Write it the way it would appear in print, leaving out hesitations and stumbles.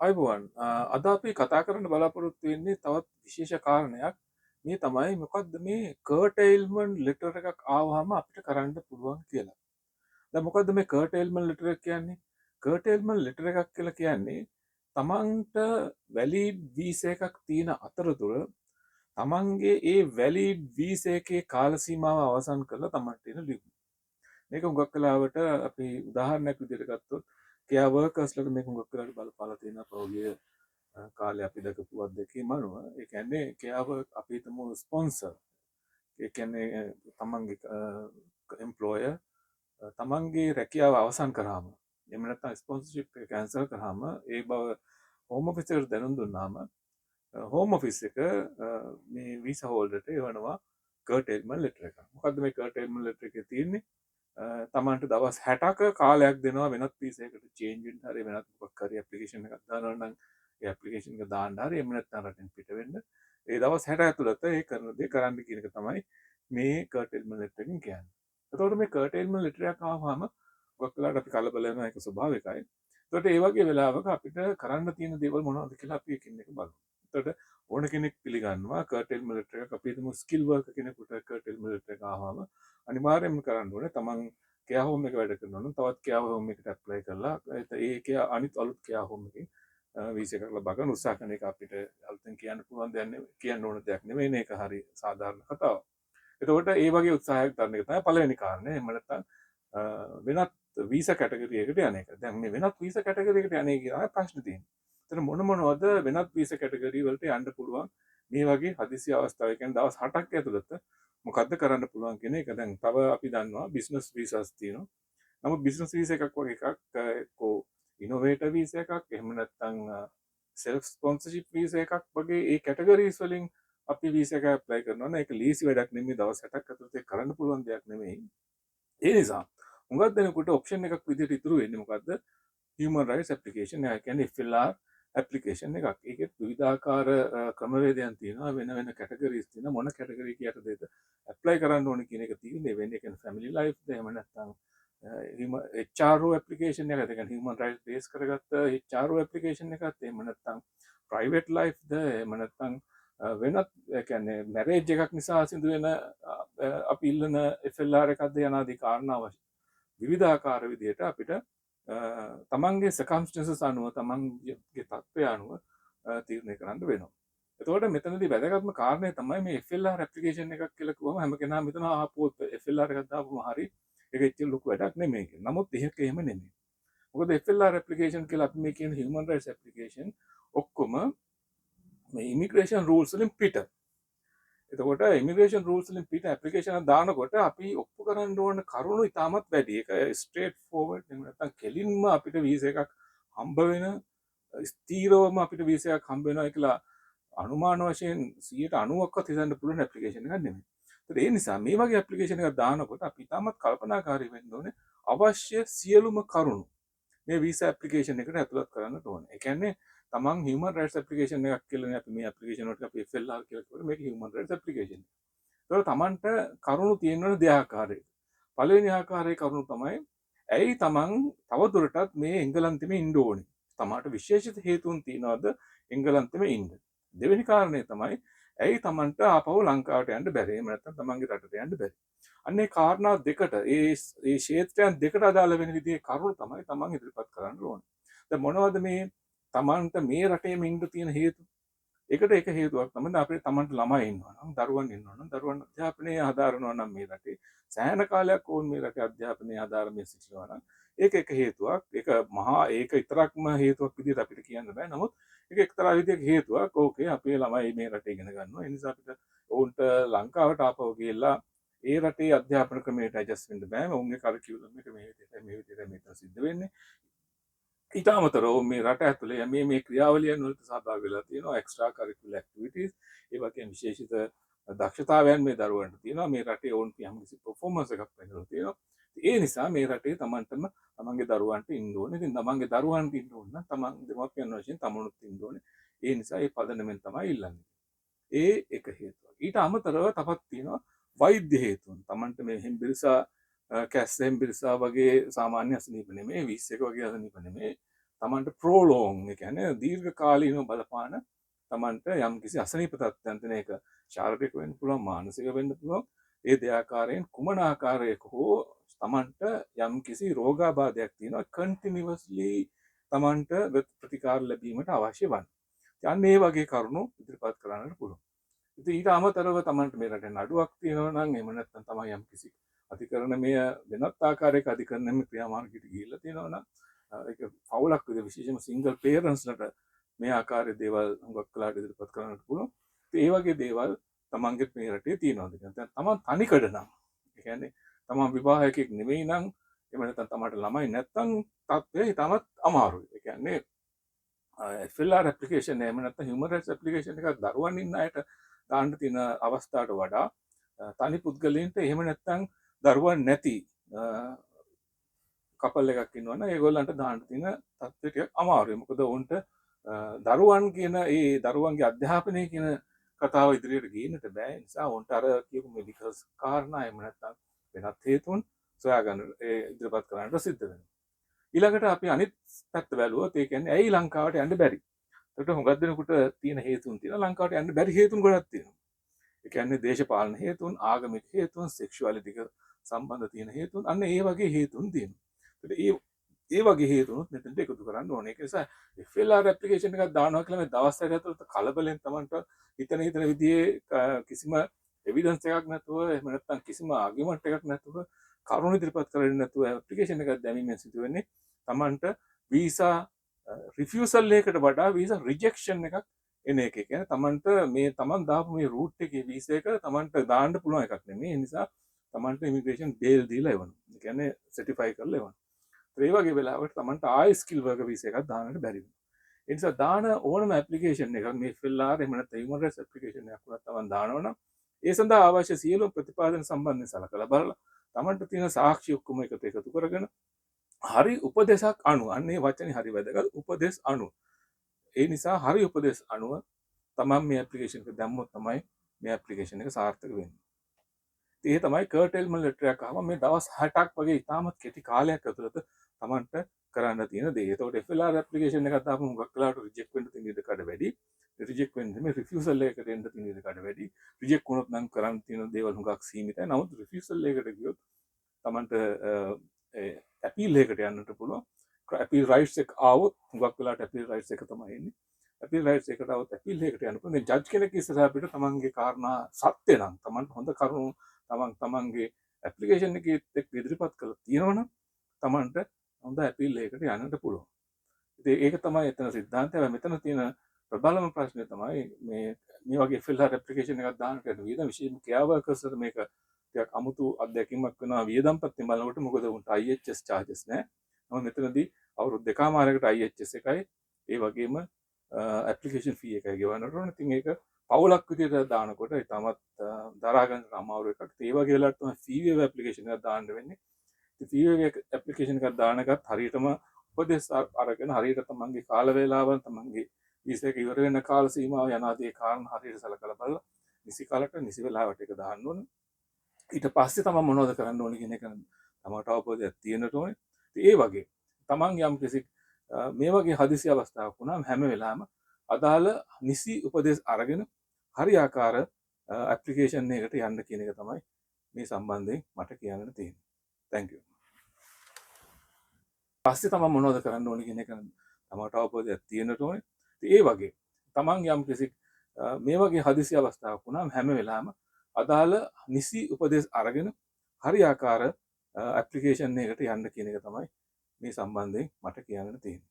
ආයුබෝවන්. අද අපි කතා කරන්න බලාපොරොත්තු වෙන්නේ තවත් විශේෂ කාරණයක්. මේ තමයි මොකද්ද මේ කර්ටේල්මන්ට් ලෙටර් එකක් ආවහම අපිට කරන්න පුළුවන් කියලා. දැන් මොකද්ද මේ කර්ටේල්මන්ට් ලෙටර් එක කියන්නේ? කර්ටේල්මන්ට් ලෙටර් එකක් කියලා කියන්නේ තමන්ට වැලිඩ් වීසා එකක් තියෙන අතරතුර තමන්ගේ ඒ වැලිඩ් වීසා එකේ කාල සීමාව අවසන් කරලා තමන්ට එන ලියුම. මේක හුඟක් වෙලාවට අපි උදාහරණයක් විදිහට ගත්තොත් කෙයා වර්කර්ස්ලට මේක හුඟක් වෙලාවට බලපාලා තියෙනවා, පහුගිය කාලේ අපි දැකපු අත්දැකීම් අනුව. ඒ කියන්නේ කෙයා වර්ක්, අපි හිතමු ස්පොන්සර්. ඒ කියන්නේ තමන්ගේ එම්ප්ලොයර් තමන්ගේ රැකියාව අවසන් කරාම, එහෙම නැත්නම් ස්පොන්සර්ෂිප් එක කැන්සල් කරාම, ඒ බව හෝම් ඔෆිස් එකට දැනුම් දුන්නාම හෝම් ඔෆිස් එක මේ වීසා හෝල්ඩර්ට එවනවා කර්ටේල්මන්ට් ලෙටර් එකක්. මොකද්ද මේ කර්ටේල්මන්ට් ලෙටර් එකේ තියෙන්නේ? තමන්ට දවස් 60ක කාලයක් දෙනවා වෙනත් වීසා එකකට චේන්ජ් වෙන්න හරි, වෙනත් මොකක් හරි ඇප්ලිකේෂන් එකක් දානවා නම් ඒ ඇප්ලිකේෂන් එක දාන්න හරි, එහෙම නැත්නම් රටින් පිට වෙන්න. ඒ දවස් 60 ඇතුළත ඒ කරන දේ කරන්න කියන එක තමයි මේ කර්ටේල්මන්ට් ලෙටර් එකෙන් කියන්නේ. එතකොට මේ කර්ටේල්මන්ට් ලෙටර් එකක් ආවම හුඟක් වෙලාවට අපි කලබල වෙනවා, ඒක ස්වභාවිකයි. එතකොට ඒ වගේ වෙලාවක අපිට කරන්න තියෙන දේවල් මොනවද කියලා අපි එකින් එක බලමු. එතකොට ඕන කෙනෙක් පිළිගන්නවා කර්ටේල්මන්ට් ලෙටර් එකක්, අපි හිතමු ස්කිල් වර්කර් කෙනෙකුට කර්ටේල්මන්ට් ලෙටර් එක ආවම අනිවාර්යයෙන්ම කරන්න ඕනේ තමන් කෙයා හෝම් එක වැඩ කරනවා නම් තවත් කෙයා හෝම් එකට ඇප්ලයි කරලා ඒ කෙයා අනිත් අලුත් කෙයා හෝම් එකකින් වීසා එකක් ලබා ගන්න උත්සාහ කරන එක අපිට අලුතෙන් කියන්න පුළුවන් දෙයක් නෙමෙයි, කියන්න ඕන දෙයක් නෙමෙයි නේ. ඒක හරි සාධාරණ කතාවක්. එතකොට ඒ වගේ උත්සාහයක් ගන්න එක තමයි පළවෙනි කාරණය. එහෙම නැත්නම් වෙනත් වීසා කැටගරි එකට යන එක. දැන් මේ වෙනත් වීසා කැටගරි එකට යන එක කියලා ප්‍රශ්න තියෙනවා. එතන මොන මොනවද වෙනත් වීසා කැටගරි වලට යන්න පුළුවන් මේ වගේ හදිසි අවස්ථාවක්, ඒ කියන්නේ දවස් 60ක් ඇතුළත මොකද්ද කරන්න පුළුවන් කියන එක. දැන් තව අපි දන්නවා බිස්නස් වීසාස් තියෙනවා. නමුත් බිස්නස් වීසා එකක් වගේ එකක්, එක්කෝ ඉනෝවේටර් වීසා එකක්, එහෙම නැත්නම් සෙල්ෆ් ස්පොන්සර්ෂිප් වීසා එකක් වගේ ඒ කැටගරීස් වලින් අපි වීසා එක ඇප්ලයි කරනවා නම් ඒක ලීසි වැඩක් නෙමෙයි. දවස් 60ක් ඇතුළත ඒක කරන්න පුළුවන් දෙයක් නෙමෙයි. ඒ නිසා හුඟක් දෙනෙකුට ඔප්ෂන් එකක් විදිහට ඉතුරු වෙන්නේ මොකද්ද? හියුමන් රයිට්ස් ඇප්ලිකේෂන් එක. ඒ කියන්නේ FLR application එකක්. ඒකෙත් විවිධාකාර ක්‍රමවේදයන් තියෙනවා, වෙන වෙන කැටගරීස් තියෙනවා. මොන කැටගරි එක යටතේද ඇප්ලයි කරන්න ඕනේ කියන එක තීරණය වෙන්නේ. ඒ කියන්නේ ෆැමිලි ලයිෆ්ද, එහෙම නැත්නම් HRO application එකද, ඒ කියන්නේ හියුමන් රයිට්ස් බේස් කරගත්ත HRO application එකත්, එහෙම නැත්නම් ප්‍රයිවට් ලයිෆ්ද, එහෙම නැත්නම් වෙනත්, ඒ කියන්නේ මැරේජ් එකක් නිසා සිදු වෙන අපි ඉල්ලන FLR එකක්ද යන ආදී කාරණා විවිධාකාර විදිහට අපිට තමන්ගේ සර්කම්ස්ටැන්සස් අනුව, තමන්ගේ තත්ත්වය අනුව තීරණය කරන්න වෙනවා. එතකොට මෙතනදී වැදගත්ම කාරණය තමයි මේ FLR application එකක් කියලා කිව්වම හැම කෙනාම හිතනවා ආපහු FLR එකක් දාපුවම හරි, ඒක එච්චර ලොකු වැඩක් නෙමෙයි කියලා. නමුත් ඒක එහෙම නෙමෙයි. මොකද FLR application කියලා අපි මේ කියන human rights application ඔක්කොම මේ ඉමිග්‍රේෂන් රූල්ස් වලින් පිට. එතකොට ඉමිග්‍රේෂන් රූල්ස් වලින් පිට ඇප්ලිකේෂන් එකක් දානකොට අපි ඔප්පු කරන්න ඕන කරුණු ඉතාමත් වැඩි. ඒක ස්ට්‍රේට් ෆෝවර්ඩ්, එහෙම නැත්නම් කෙලින්ම අපිට වීසා එකක් හම්බ වෙන, ස්ථීරවම අපිට වීසා එකක් හම්බ වෙනවා කියලා අනුමාන වශයෙන් 90%ක්වත් හිතන්න පුළුවන් ඇප්ලිකේෂන් එකක් නෙමෙයි. ඒතර ඒ නිසා මේ වගේ ඇප්ලිකේෂන් එකක් දානකොට අපි ඉතාමත් කල්පනාකාරී වෙන්න ඕනේ. අවශ්‍ය සියලුම කරුණු මේ වීසා ඇප්ලිකේෂන් එකට ඇතුළත් කරන්නට ඕනේ. ඒ කියන්නේ තමන් හියුමන් රයිට්ස් ඇප්ලිකේෂන් එකක් කියලානේ අපි මේ ඇප්ලිකේෂන් වලට අපි FLR කියලා කිව්වොත් මේක හියුමන් රයිට්ස් ඇප්ලිකේෂන් එක. ඒතකොට තමන්ට කරුණු තියෙන්න ඕන දෙආකාරයක. පළවෙනි ආකාරයේ කරුණු තමයි ඇයි තමන් තවදුරටත් මේ එංගලන්තෙම ඉන්න ඕනේ? තමාට විශේෂිත හේතුන් තියනවාද එංගලන්තෙම ඉන්න? දෙවෙනි කාරණය තමයි ඇයි තමන්ට ආපහු ලංකාවට යන්න බැරි? එහෙම නැත්නම් තමන්ගේ රටට යන්න බැරි? අන්න ඒ කාරණා දෙකට, ඒ ඒ ක්ෂේත්‍රයන් දෙකට අදාළ වෙන විදිහේ කරුණු තමයි තමන් ඉදිරිපත් කරන්න ඕනේ. දැන් මොනවද මේ තමන්ට මේ රටේම ඉන්න තියෙන හේතු? ඒකට එක හේතුවක් තමයි අපේ තමන්ට ළමයි ඉන්නවා නම්, දරුවන් ඉන්නවා නම්, දරුවන් අධ්‍යාපනය හදාරනවා නම්, මේ රටේ සෑහෙන කාලයක් ඔවුන් මේ රටේ අධ්‍යාපනය හදාරමින් සිටිනවා නම් ඒක එක හේතුවක්. ඒක මහා ඒක විතරක්ම හේතුවක් විදිහට අපිට කියන්න බෑ. නමුත් ඒක එක්තරා විදිහක හේතුවක්. ඕකේ අපේ ළමයි මේ රටේ ඉගෙන ගන්නවා. ඒ නිසා අපිට ඔවුන්ට ලංකාවට ආපහු ගිහිල්ලා ඒ රටේ අධ්‍යාපන ක්‍රමයට ඇඩ්ජස්ට් වෙන්න බෑ. ඔවුන්ගේ කරිකියුලම් එක මේ විදිහට මේ විදිහට මෙතන සිද්ධ වෙන්නේ. ඊට අමතරව මේ රට ඇතුලේ මේ මේ ක්‍රියාවලියන් වලට සහභාගී වෙලා තියෙනවා, එක්ස්ට්‍රා කරිකියුලර් ඇක්ටිවිටීස්, ඒ වගේම විශේෂිත දක්ෂතාවයන් මේ දරුවන්ට තියෙනවා. මේ රටේ ඔවුන් යම්කිසි පර්ෆෝමන්ස් එකක් පෙන්වලා තියෙනවා. ඒ නිසා මේ රටේ තමන්ටම තමන්ගේ දරුවන්ට ඉන්න ඕනේ. ඉතින් තමන්ගේ දරුවන්ට ඉන්න ඕන නම් තමන් දෙමාපියන් වශයෙන් තමනුත් ඉන්න ඕනේ. ඒ නිසා ඒ පදනමෙන් තමයි ඉල්ලන්නේ. ඒ එක හේතුවක්. ඊට අමතරව තවත් තියෙනවා වෛද්‍ය හේතුන්. තමන්ට මේ හෙම්බිරිසා, කැස්ස හෙම්බිරිසා වගේ සාමාන්‍ය අසනීප නෙමෙයි, 21 වගේ අසනීප නෙමෙයි. තමන්ට ප්‍රෝලෝං, ඒ කියන්නේ දීර්ඝ කාලීනව බලපාන තමන්ට යම්කිසි අසනීප තත්ත්වයන් තියෙන එක ශාරීරික වෙන්න පුළුවන්, මානසික වෙන්න පුළුවන්. ඒ දෙආකාරයෙන් කුමන ආකාරයක හෝ තමන්ට යම්කිසි රෝගාබාධයක් තියෙනවා කන්ටිනියස්ලි තමන්ට ප්‍රතිකාර ලැබීමට අවශ්‍ය වන්නේ. අන්න ඒ වගේ කරුණු ඉදිරිපත් කරන්නට පුළුවන්. ඉතින් ඊට අමතරව තමන්ට මේ රටේ නඩුවක් තියෙනවා නම්, එහෙම නැත්නම් තමන් යම්කිසි අධිකරණමය වෙනත් ආකාරයක අධිකරණමය ක්‍රියාමාර්ගයකට ගිහිල්ලා තියෙනවා නම්, ඒක පවුලක් විදිහට විශේෂයෙන්ම සිංගල් පේරන්ට්ස්ලට මේ ආකාරයේ දේවල් හුඟක් වෙලාවට ඉදිරිපත් කරන්නට පුළුවන්. ඉතින් ඒ වගේ දේවල් තමන්ගෙත් මේ රටේ තියෙනවාද කියලා. දැන් තමන් තනිකඩ නම්, ඒ කියන්නේ තමන් විවාහකෙක් නෙවෙයි නම්, එහෙම නැත්නම් තමන්ට ළමයි නැත්නම් තත්ත්වය ඉතාමත් අමාරුයි. ඒ කියන්නේ FLR application එහෙම නැත්නම් human rights application එකක් දරුවන් ඉන්න අයට දාන්න තියෙන අවස්ථාවට වඩා තනි පුද්ගලයන්ට එහෙම නැත්නම් දරුවන් නැති කපල් එකක් ඉන්නවා නම් ඒගොල්ලන්ට දාන්න තියෙන තත්ත්වය ටිකක් අමාරුයි. මොකද ඔවුන්ට දරුවන් කියන ඒ දරුවන්ගේ අධ්‍යාපනය කියන කතාව ඉදිරියට ගේන්නට බෑ. ඒ නිසා ඔවුන්ට අර කියපු මෙඩිකල් කාරණා එහෙම නැත්නම් වෙනත් හේතුන් සොයාගන්න ඒ ඉදිරිපත් කරන්නට සිද්ධ වෙනවා. ඊළඟට අපි අනිත් පැත්ත බැලුවොත්, ඒ කියන්නේ ඇයි ලංකාවට යන්න බැරි? එතකොට හුඟක් දෙනෙකුට තියෙන හේතුන් තියෙනවා. ලංකාවට යන්න බැරි හේතුන් ගොඩක් තියෙනවා. ඒ කියන්නේ දේශපාලන හේතුන්, ආගමික හේතුන්, සෙක්ෂුවැලිටි එක සම්බන්ධ තියෙන හේතුන්, අන්න ඒ වගේ හේතුන් තියෙනවා. එතකොට ඒ ඒ වගේ හේතුනුත් මෙතනට එකතු කරන්න ඕනේ. ඒක නිසා FLR application එකක් දානවා කියලා මේ දවස් 60 ඇතුළත කලබලෙන් තමන්ට හිතන හිතන විදිහේ කිසිම එවිඩන්ස් එකක් නැතුව, එහෙම නැත්නම් කිසිම ආගියුමන්ට් එකක් නැතුව, කරුණු ඉදිරිපත් කරන්නේ නැතුව ඇප්ලිකේෂන් එකක් දැමීමෙන් සිදු වෙන්නේ තමන්ට වීසා රිෆියුසල් එකකට වඩා වීසා රිජෙක්ෂන් එකක් එන එක. ඒ කියන්නේ තමන්ට මේ තමන් දාපු මේ රූට් එකේ වීසා එක තමන්ට දාන්න පුළුවන් එකක් නෙමෙයි. ඒ නිසා තමන්ට ඉමිග්‍රේෂන් බේල් දීලා එවනවා. ඒ කියන්නේ සර්ටිෆයි කරලා එවනවා. ඒ වගේ වෙලාවකට තමන්ට ආයෙ ස්කිල් වර්කර් වීසා එකක් දාන්නට බැරි වෙනවා. ඒ නිසා දාන ඕනම ඇප්ලිකේෂන් එකක් මේ FLR එහෙම නැත්නම් හියුමන් රයිට්ස් ඇප්ලිකේෂන් එකක් වුණත් තමන් දානවා නම් ඒ සඳහා අවශ්‍ය සියලුම ප්‍රතිපාදන සම්බන්ධයෙන් සලකලා බලලා තමන්ට තියෙන සාක්ෂි ඔක්කොම එකට එකතු කරගෙන හරි උපදේශක් අනුව, අන්න ඒ වචනේ හරි වැදගත්, උපදේශ අනුව. ඒ නිසා හරි උපදේශ අනුව තමන් මේ ඇප්ලිකේෂන් එක දැම්මොත් තමයි මේ ඇප්ලිකේෂන් එක සාර්ථක වෙන්නේ. ඉතින් ඒ තමයි කර්ටේල්මන්ට් ලෙටර් එකක් ආවම මේ දවස් 60ක් වගේ ඉතාමත් කෙටි කාලයක් ඇතුළත තමන්ට කරන්න තියෙන දේ. එතකොට FLR application එකක් දාපම හුඟක් වෙලාවට රිජෙක්ට් වෙන්න තියෙන ඉඩ කඩ වැඩි. රිජෙක්ට් වෙන්න මේ රිෆියුසල් එකකට එන්න තියෙන ඉඩ කඩ වැඩි. රිජෙක්ට් වුණොත් නම් කරන්න තියෙන දේවල් හුඟක් සීමිතයි. නමුත් රිෆියුසල් එකකට ගියොත් තමන්ට ඇපීල් එකකට යන්නට පුළුවන්. ඇපීල් රයිට්ස් එක ආවොත් හුඟක් වෙලාවට ඇපීල් රයිට්ස් එක තමයි එන්නේ. ඇපීල් රයිට්ස් එකට ආවොත් ඇපීල් එකකට යන්න පුළුවන්. දැන් ජජ් කෙනෙක් ඉස්සරහ අපිට තමන්ගේ කාරණා සත්‍ය නම්, තමන්ට හොඳ කරුණු තමන් තමන්ගේ ඇප්ලිකේෂන් එකේ එක්ක ඉදිරිපත් කරලා තියෙනවනම් තමන්ට හොඳ ඇපීල් එකකට යන්නට පුළුවන්. ඉතින් ඒක තමයි එතන සිද්ධාන්තය. හැබැයි මෙතන තියෙන ප්‍රබලම ප්‍රශ්නය තමයි මේ මේ වගේ FLR application එකක් දාන්නට යන වියදම්, විශේෂයෙන්ම කෙයාර් වර්කර්ස්ලට මේක ටිකක් අමුතු අත්දැකීමක් වෙනවා වියදම් පැත්තෙන් බලනකොට. මොකද උන්ට IHS charges නෑ. නමුත් මෙතනදී අවුරුදු දෙකමාරකට IHS එකයි ඒ වගේම ඇප්ලිකේෂන් ෆී එකයි ගෙවන්නට ඕන. ඉතින් ඒක පවුලක් විදිහට දානකොට ඉතාමත් දරා ගන්න අමාරු එකක්. ඒ වගේ වෙලාවට තමයි ෆී වේවර් ඇප්ලිකේෂන් එකක් දාන්න වෙන්නේ. ඉතින් ෆී වේවර් ඇප්ලිකේෂන් එකක් දාන එකත් හරියටම උපදෙස් අරගෙන හරියට තමන්ගේ කාල වේලාවන්, තමන්ගේ වීසා එක ඉවර වෙන කාල සීමාව යන ආදී කාරණා හරියට සලකලා බලලා නිසි කාලට නිසි වෙලාවට ඒක දාන්න ඕන. ඊට පස්සේ තමන් මොනවද කරන්න ඕනේ කියන එක තමන්ට අවබෝධයක් තියෙන්නට ඕනේ. ඉතින් ඒ වගේ තමන් යම් කිසි මේ වගේ හදිසි අවස්ථාවක් වුණාම හැම වෙලාවෙම අදාළ නිසි උපදෙස් අරගෙන හරි ආකාර ඇප්ලිකේෂන් එකකට යන්න කියන එක තමයි මේ සම්බන්ධයෙන් මට කියන්නට තියෙන්නේ. Thank you. පස්සේ තමන් මොනවද කරන්න ඕනේ කියන එක තමන්ට අවබෝධයක් තියෙන්නට ඕනේ. ඉතින් ඒ වගේ තමන් යම් කිසි මේ වගේ හදිසි අවස්ථාවක් වුණාම හැම වෙලාවෙම අදාළ නිසි උපදෙස් අරගෙන හරි ආකාර ඇප්ලිකේෂන් එකකට යන්න කියන එක තමයි මේ සම්බන්ධයෙන් මට කියන්නට තියෙන්නේ.